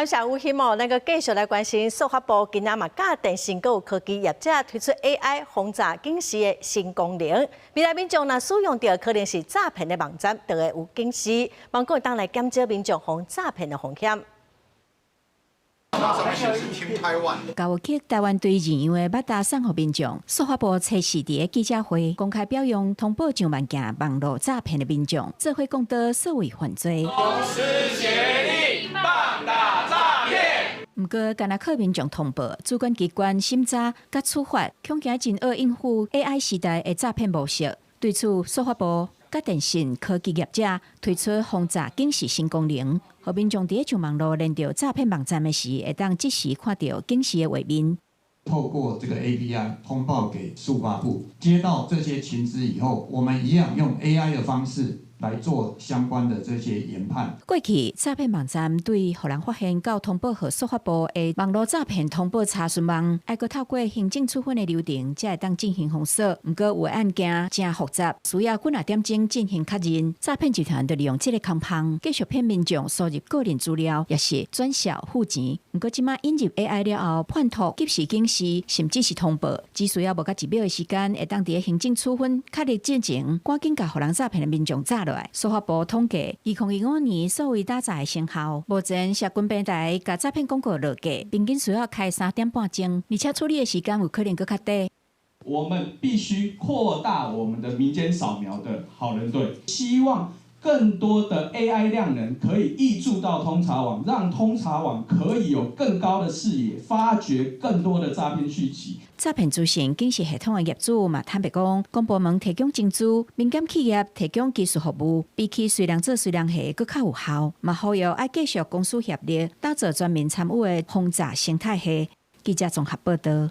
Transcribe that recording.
感謝吳希哦，咱閣繼續來關心，數發部今仔嘛佮電信閣有科技業者推出 AI 防詐警示的新功能。未來民眾若使用著可能是詐騙的網站，就會有警示，望講會當來減少民眾予詐騙的風險。上面顯示 Team Taiwan。教育局台灣隊認養的襪仔送予民眾，數發部測試佇記者會公開表揚通報上萬件網路詐騙的民眾，做伙共倒數位犯罪。同心協力，棒打詐騙。毋過，干焦靠民眾通報，主管機關審查佮處罰，恐驚真惡應付 AI 時代的詐騙模式。對此，數發部佮電信科技業者推出防詐警示新功能，予民眾佇上網路連著詐騙網站的時，會當即時看著警示的畫面。透過這個 API 通報給數發部，接到這些情資以後，我們一樣用 AI 的方式來做相關的這些研判。過去詐騙網站對予人發現到通報予數發部的網路詐騙通報查詢網，愛閣透過行政處分的流程，才會當進行封鎖。毋過有的案件誠複雜，需要幾若點鐘進行確認。詐騙集團就利用這個空縫，繼續騙民眾輸入個人資料，抑是轉數付錢。毋過這馬引入 AI 了後，叛徒及時警示，甚至是通報，只需要無到1秒的時間，會當佇行政處分確立之前，趕緊共予人詐騙的民眾詐落來。數發部統計，2025年數位打詐的成效，目前社群平台共詐騙廣告落架，平均需要開3點半鐘，而且處理的時間有可能閣較短。我們必須擴大我們的民間掃描的好人隊，希望更多的 AI 量能可以挹注到通查網，讓通查網可以有更高的視野，發掘更多的詐騙訊息。詐騙資訊警示系統的業主嘛坦白講，公部門提供情資，民間企業提供技術服務，比起隨人做隨人還閣較有效。嘛呼籲愛繼續公私協力，打造全民參與的防詐生態系。記者綜合報道。